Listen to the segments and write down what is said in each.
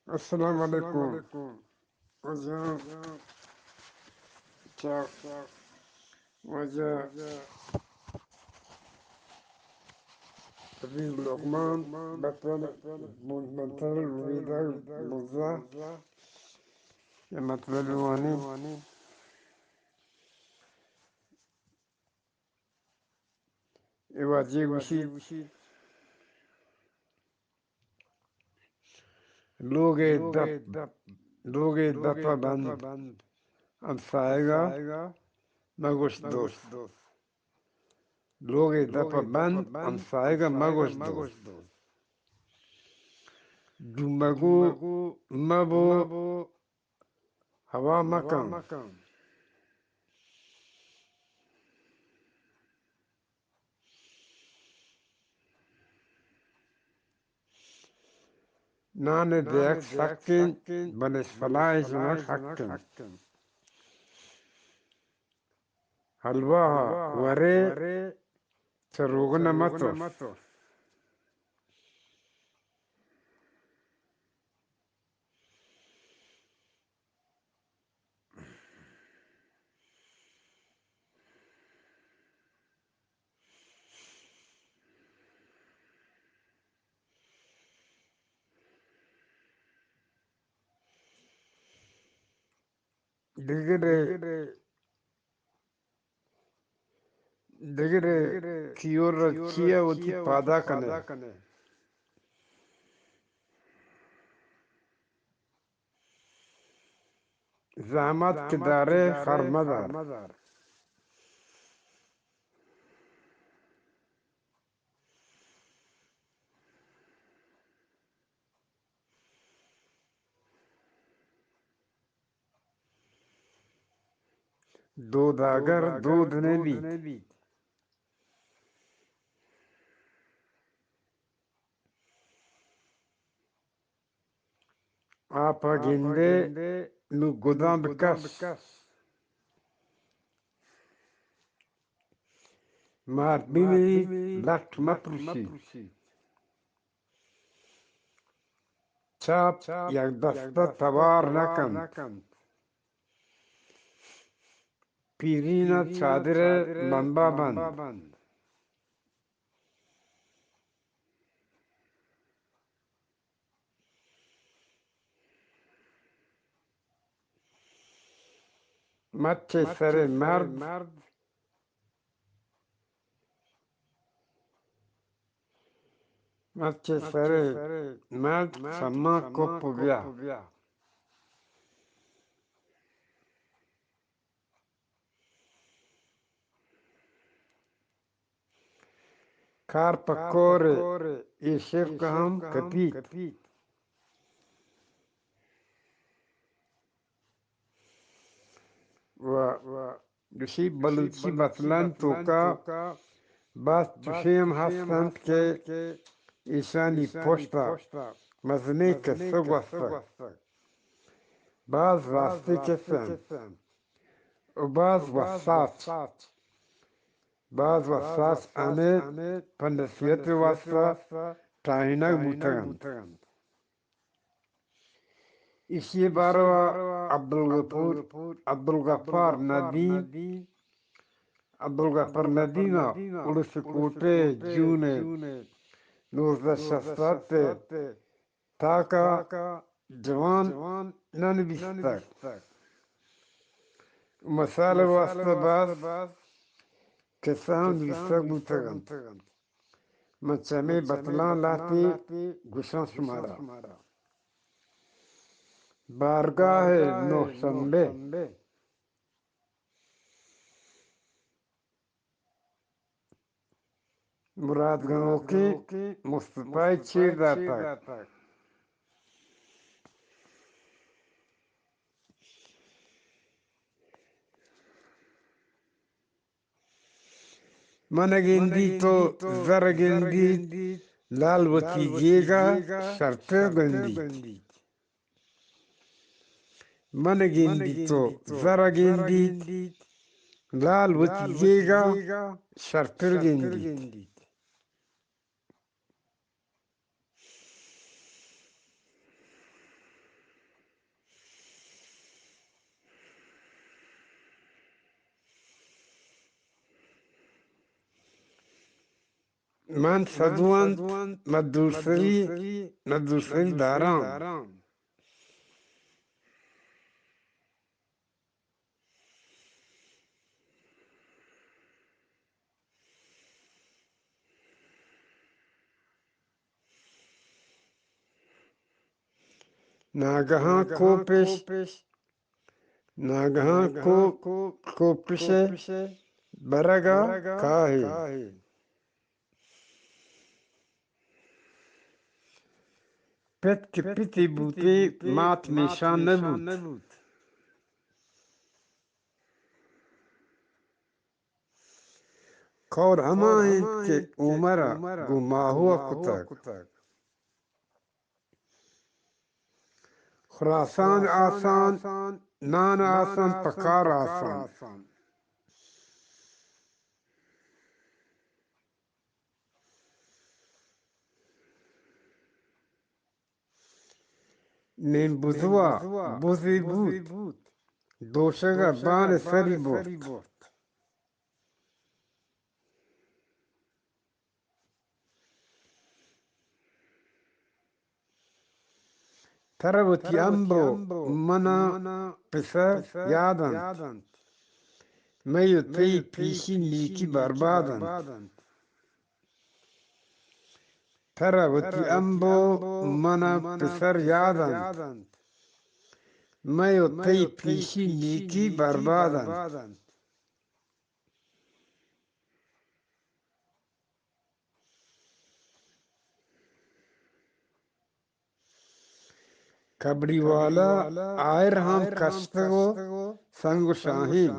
السلام علیکم۔ واجہ، چا، واجہ حبیب لقمان، بطل، منتظر، ویدر، مزہ، یہ مطلب وانی۔ اے واجہ گوشی، لوگ ءِ دپ، لوگ ءِ دپ ءَ بند، ہمساہگ ءَ مگوش دوست۔ لوگ ءِ دپ ءَ بند، ہمساہگ ءَ مگوش دوست۔ دو مگو مبو، ہوا مکن۔ نان ءِ دیگ سک انت، بلے سلاہ ءِ جنگ حق انت۔ حلوا ءَ ورے چہ روگن ءَ متو۔ دگرے، دگرے کیور ءَ چیا وتی پادا کنے۔ زحمت کہ دارے، خر مدار۔ دود اگر دود نہ بیت۔ آپ ءَ گندے نوں گداں بکش۔ مار بمری لٹ مپروشی۔ چاپ یک دست ءَ توار نہ کنت۔ پیرین ءَ چادر ءِ لمب ءَ بند۔ مچ ءِ سر ءِ مرد، مچ ءِ سر ءِ مرد، چماں کپ بیا۔ کار پہ کور ءَ، اے شرک ہم کپیت۔ و گوشی بلوچی بتلانی توکا باز چوشیں ہم ہست انت کہ ایشانی پشت ءَ مزنیں کسہ گوستگ۔ باز راستیں کسہ انت و باز وساچ۔ باز وساچ ہمے پہ نصیحت ءِ واسطہ ٹاہینگ بوتگ انت۔ ایشی ءِ باروا عبدالغفور، عبدالغفار ندیم، عبدالغفار ندیم ءَ الس کوٹ ءِ جون ءِ نوزدہ شست ءَ تاکا جوان نہ نبیستگ۔ مثال ءِ واسطہ باز کسہ ہم نبیستگ بوتگ انت۔ من چہ ہمے بتلاں لہتے گوشاں شمارا۔ بارگاہ ءِ نوشمبے۔ مراد گنوکی مصطفی چیر داتگ۔ من گندی تو زر گندی، لال وتی گیگا شرتر گندی۔ من گندی تو زر گندی، لال وتی گیگا شرتر گندی۔ من سدوند، مہ دوسری، مہ دوسری داراں۔ ناگہاں کوپش، ناگہاں کو، کوپش ءِ برگ ءَ کاہے۔ پت کہ پتے بوتیں، مات میشاں نہ بوت۔ کور ہما انت کہ عمر ءَ گوں ماہو ءَ کتگ۔ خراسان آسان، نان آسان، پکار آسان۔ نیم بزوا بزے بوت، دوشگ ءَ بان سری برت۔ ترا وتی امب ءُ من ءَ پسر یاد انت، مئے ءُ تئی پیشی نیکی برباد انت۔ ترا وتی امب ءُ من ءَ پسر یاد انت، مئے ءُ تئی پیشی نیکی برباد انت۔ کبڑی والا آئر ہم کشتگ ءُ سنگ ءُ شاہین۔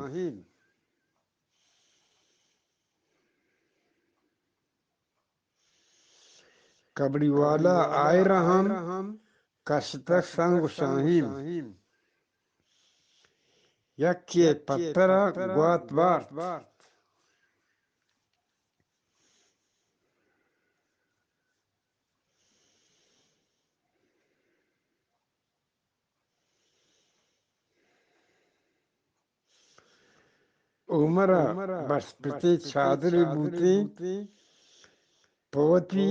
کبڑی والا آئر ہم کشتگ سنگ ءُ شاہین۔ یکے ءِ پتر ءَ گوات بارت۔ عمر ءَ بس پتیں چادرے بوتیں، پہ وتی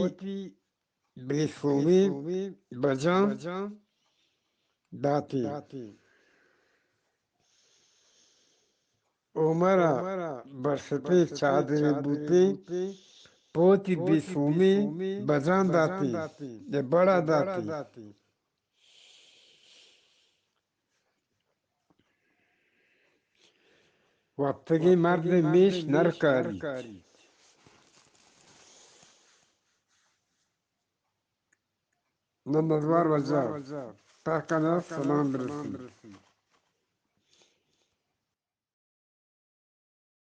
بے سومی بجاں داتیں۔ عمر ءَ بس پتیں چادرے بوتیں، پہ وتی بے سومی بجاں داتیں، یا بڑا داتیں۔ وپتگیں مرد میش نرکاری۔ منتوار وجہ، تہ کنا سلام برسین۔